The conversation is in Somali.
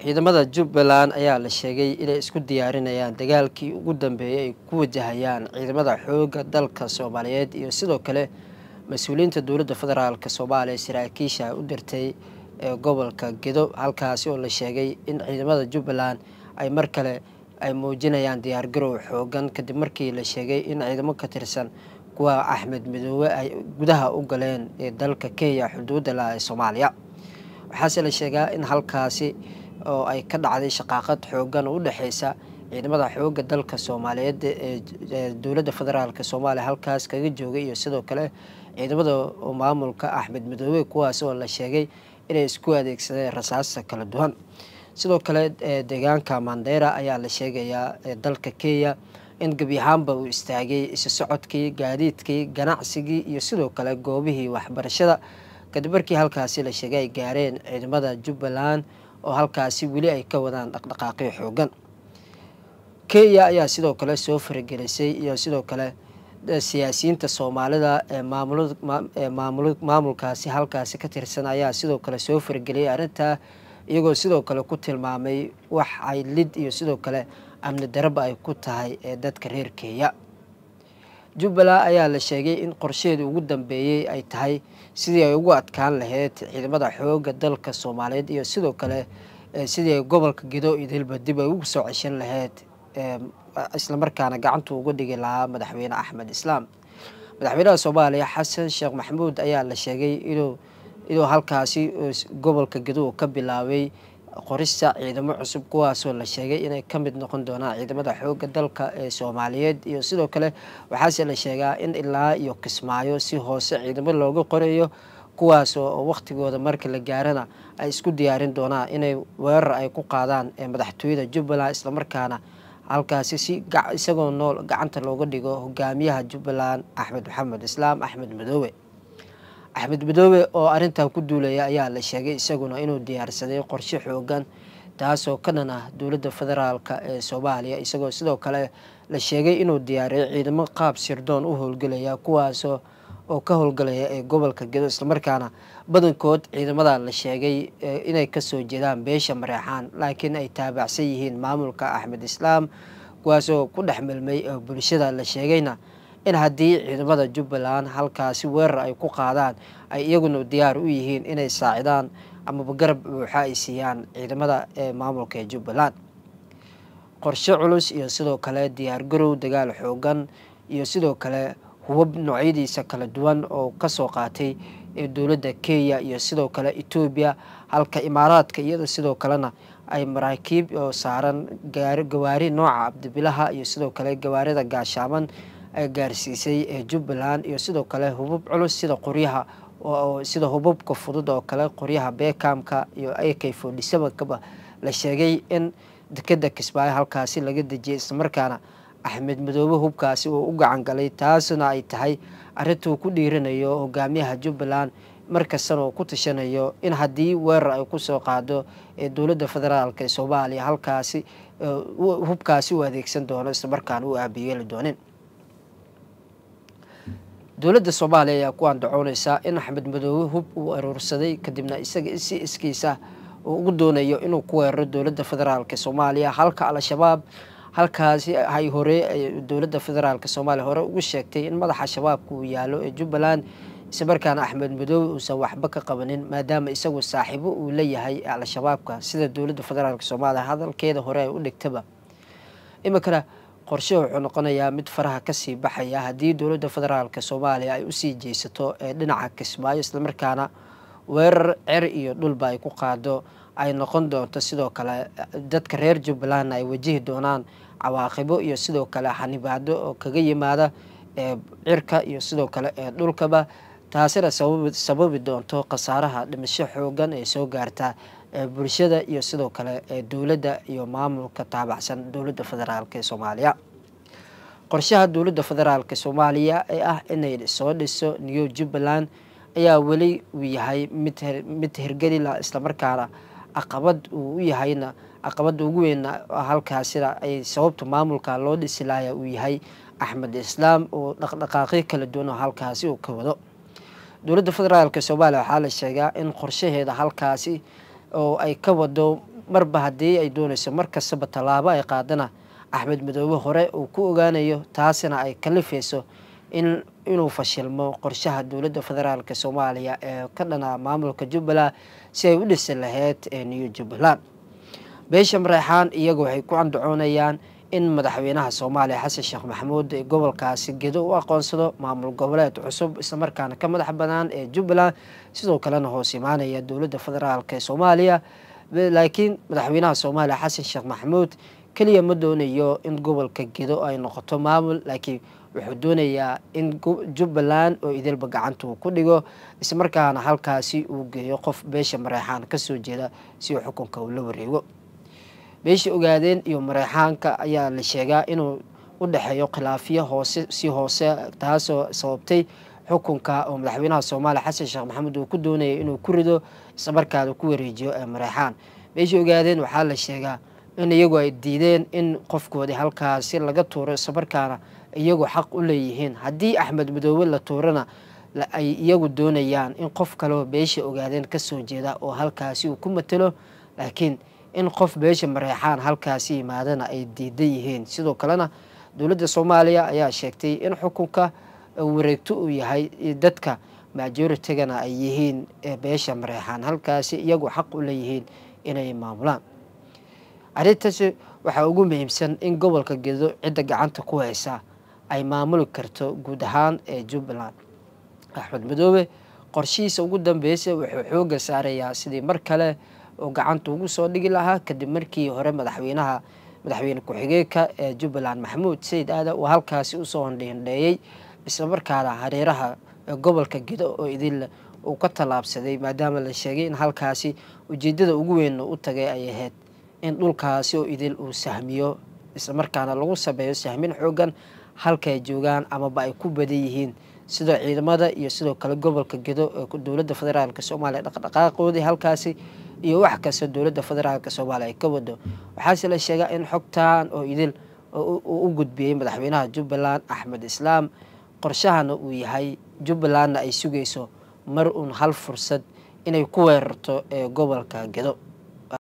Ciidamada Jubbaland ayaa la sheegay inay isku diyaarinayaan dagaalkii ugu dambeeyay ay ku wajahayaan ciidamada xoogga dalka Soomaaliyeed iyo sidoo kale mas-uuliyiinta dowladda federaalka Soomaaliya saraakiisha u dirtay ee gobolka Gedo, halkaasi oo la sheegay in ciidamada Jubbaland ay mar kale ay muujinayaan diyaargarow xoogan kadib markii la sheegay in ciidamo ka tirsan kuwa Axmed Midoobe ay gudaha u galeen ee dalka Kenya xuduudda la ee Soomaaliya. Waxaase la sheegaa in halkaasi oo ay ka dhacday shaqaaqad xoogan oo u dhexeysa ciidamada xoogga dalka Soomaaliyeed ee dowladda federaalka Soomaaliya halkaas kaga joogay iyo sidoo kale ciidamada maamulka Axmed Midoobe, kuwaas oo la sheegay inay isku adeegsadeen rasaasta kala duwan. Sidoo kale deegaanka Mandera ayaa la sheegayaa dalka Kenya in gebi ahaanba uu istaagay isu socodkii, gaadiidkii, ganacsigii iyo sidoo kale goobihii waxbarashada kadib markii halkaasi la sheegay ay gaareen ciidamada Jubbaland oo halkaasi weli ay ka wadaan dhaqdhaqaaqyo xoogan. Kenya ayaa sidoo kale soo faragelisay iyo sidoo kale siyaasiyiinta Soomaalida ee maamulkaasi halkaasi ka tirsan ayaa sidoo kale soo farageliyay arrintaa, iyagoo sidoo kale ku tilmaamay wax ay lid iyo sidoo kale amni daraba ay ku tahay ee dadka reer Kenya. Jubbaland ayaa la sheegay in qorsheheeda ugu dambeeyay ay tahay sidii ay ugu adkaan lahayd ciidamada xoogga dalka Soomaaliyeed iyo sidoo kale sidii ay gobolka Gedo idilba dib ay ugu soo ceshan lahayd, islamarkaana gacanta uga dhigi lahaa madaxweyne Axmed Islaam. Madaxweynaha Soomaaliya Xasan Sheekh Maxamuud ayaa la sheegay inuu halkaasi gobolka Gedo ka bilaabay qorista ciidamo cusub, kuwaasoo la sheegay inay ka mid noqon doonaan ciidamada xoogga dalka ee Soomaaliyeed. Iyo sidoo kale waxaase la sheegaa in ilaa iyo Kismaayo si hoose ciidamo looga qorayo, kuwaasoo waqtigooda marka la gaarana ay isku diyaarin doonaan inay weerar ay ku qaadaan madaxtooyada Jubbaland, islamarkaana halkaasi si isagoo nool gacanta looga dhigo hogaamiyaha Jubbaland Axmed Maxamed Islaam Axmed Midoobe. Axmed Midoobe oo arrintan ku duulaya ayaa la sheegay isaguna inuu diyaarsaday qorshe xoogan taasoo ka dhan ah dowladda federaalka ee Soomaaliya, isagoo sidoo kale la sheegay inuu diyaariyay ciidamo qaab sirdoon u howlgelaya, kuwaasoo oo ka howlgalaya ee gobolka Gedo, islamarkaana badankood ciidamada la sheegay inay kasoo jeedaan beesha Mareexaan laakiin ay taabacsan yihiin maamulka Axmed Islaam, kuwaasoo ku dhex milmay bulshada. La sheegayna in haddii ciidamada Jubbaland halkaasi weerar ay ku qaadaan ay iyaguna diyaar u yihiin inay saacidaan amaba garab buuxa ay siiyaan ciidamada ee maamulka ee Jubbaland. Qorshe culus iyo sidoo kale diyaargarow dagaal xoogan iyo sidoo kale hubab noocyadiisa kala duwan oo kasoo qaatay dowladda Kenya iyo sidoo kale Etoobiya, halka Imaaraadka iyada sidoo kalena ay maraakiib oo saaran gawaari nooca Cabdibilaha iyo sidoo kale gawaarida gaashaaman ay gaarsiisay ee Jubbaland, iyo sidoo kale hubab culus sida qoryaha oo sida hubabka fudud oo kale qoryaha Bekamka iyo AK-47 kaba la sheegay in dekeda Kismaayo halkaasi laga dejiyay, islamarkaana Axmed Midoobe hubkaasi uu u gacan galay. Taasna ay tahay arrintuu ku dhiiranayo hogaamiyaha Jubbaland markastana uu ku tashanayo in haddii weerar ay kusoo qaado ee dowladda federaalka ee Soomaaliya halkaasi hubkaasi u adeegsan doono, islamarkaana u aabiyeeli doonin. Dowladda Soomaaliya ayaa ku andacooneysa in Axmed Midoobe hub uu aruursaday kadibna isaga si iskiisa uu ugu doonayo inuu ku weeraro dowladda federaalka Soomaaliya, halka Al-Shabaab halkaasi ay hore dowladda federaalka Soomaaliya hore ugu sheegtay in madaxa shabaabka uu yaalo ee Jubbaland, islamarkaana Axmed Midoobe uusan waxba ka qabanin maadaama isagu saaxiibo uu leeyahay Al-Shabaabka, sida dowladda federaalka Soomaaliya hadalkeeda hore ay u dhigtaba. Iminkana qorshe wuxuu noqonayaa mid faraha kasii baxaya haddii dowladda federaalka Soomaaliya ay usii jeesato ee dhinaca Kismaayo, islamarkaana weerar cer iyo dhulba ay ku qaado ay noqon doonto. Sidoo kale dadka reer Jubbaland ay wajihi doonaan cawaaqibo iyo sidoo kale xanibaado oo kaga yimaada cirka iyo sidoo kale ee dhulkaba, taasina sababi doonto khasaaraha dhimasho xoogan ee soo gaarta bulshada iyo sidoo kale ee dowladda iyo maamulka taabacsan dowladda federaalka ee Soomaaliya. Qorshaha dowladda federaalka Soomaaliya ee ah inay soo dhiso New Jubbaland ayaa weli uu yahay mid hirgeli la, islamarkaana caqabad uu u yahayna caqabada ugu weynna halkaasina ay sababta maamulka loo dhisi laaya uu yahay Axmed Islaam oo dhaqdhaqaaqyo kala duwan oo halkaasi uu ka wado. Dowladda federaalka Soomaaliya waxaa la sheegaa in qorshaheeda halkaasi oo ay ka wado Marba haddii ay doonayso markastaba tallaabo ay qaadana Axmed Madoobe hore uu ku ogaanayo, taasina ay kalifayso inuu fashilmo qorshaha dowladda federaalk Soomaaliya ee ka dhana maamulka Jubbaland si ay u dhisi lahayd ee New Jubbaland. Beesha Mareexaan iyagu waxay ku andacoonayaan in madaxweynaha Soomaaliya Xasan Sheekh Maxamuud gobolkaasi Gedo u aqoonsado maamul goboleed cusub, islamarkaana ka madax banaan ee Jubbaland, sidoo kalena hoos imaanaya dowladda federaalk ee Soomaaliya. Laakiin madaxweynaha Soomaaliya Xasan Sheekh Maxamuud keliya ma doonayo in gobolka Gedo ay noqoto maamul, laakiin wuxuu doonayaa in Jubbaland oo idilba gacanta uu ku dhigo, islamarkaana halkaasi uu geeyo qof beesha Mareexaan kasoo jeeda si uu xukunka ula wareego. Beesha Ogaadeen iyo Mareexaanka ayaa la sheegaa inuu u dhexeeyo khilaafyo hoose si hoose, taasoo sababtay xukunka oo madaxweynaha Soomaaliya Xasan Sheekh Maxamuud uu ku doonayay inuu ku rido, islamarkaana ku wareejiyo ee Mareexaan. Beesha Ogaadeen waxaa la sheegaa in iyagu ay diideen in qofkoodii halkaasi laga tuuro, islamarkaana iyagu xaq u leeyihiin. Haddii Axmed Madoobe la tuurana, ay iyagu doonayaan in qof kaleo beesha Ogaadeen kasoo jeeda oo halkaasi uu ku matalo, laakiin in qof beesha Mareexaan halkaasi yimaadana ay diidan yihiin. Sidoo kalena dowladda Soomaaliya ayaa sheegtay in xukunka wareegto uu yahay, dadka majoritigana ay yihiin beesha Mareexaan, halkaasi iyagu xaq u leeyihiin inay maamulaan. Arrintaasi waxaa ugu muhiimsan in gobolka Gedo cidda gacanta ku haysa ay maamuli karto guud ahaan ee Jubbaland. Axmed Madoobe qorshihiisa ugu dambeysay wuxuu xoogga saarayaa sidii mar kale oo gacanta ugu soo dhigi lahaa, kadib markii hore madaxweyne ku-xigeenka ee Jubbaland Maxamuud Sayid Aadan uu halkaasi usoo hondheendheeyey, islamarkaana hareeraha gobolka Gedo oo idil uu ka tallaabsaday, maadaama la sheegay in halkaasi ujeedada ugu weyn u tagay ay ahayd in dhulkaasi oo idil uu sahmiyo, islamarkaana lagu sameeyo sahmin xoogan halkaay joogaan amaba ay ku badan yihiin, sida ciidamada iyo sidoo kale gobolka Gedo ee dowladda federaalk Soomaaliya dhaqdhaqaaqoodii halkaasi iyo wax kasta dowladda federaalk Soomaaliya ay ka wado. Waxaase la sheegaa in xogtan oo idil uu u gudbiyey madaxweynaha Jubbaland Axmed Islaam, qorshahana uu yahay Jubbalandna ay sugayso mar uun hal fursad inay ku weerarto ee gobolka Gedo.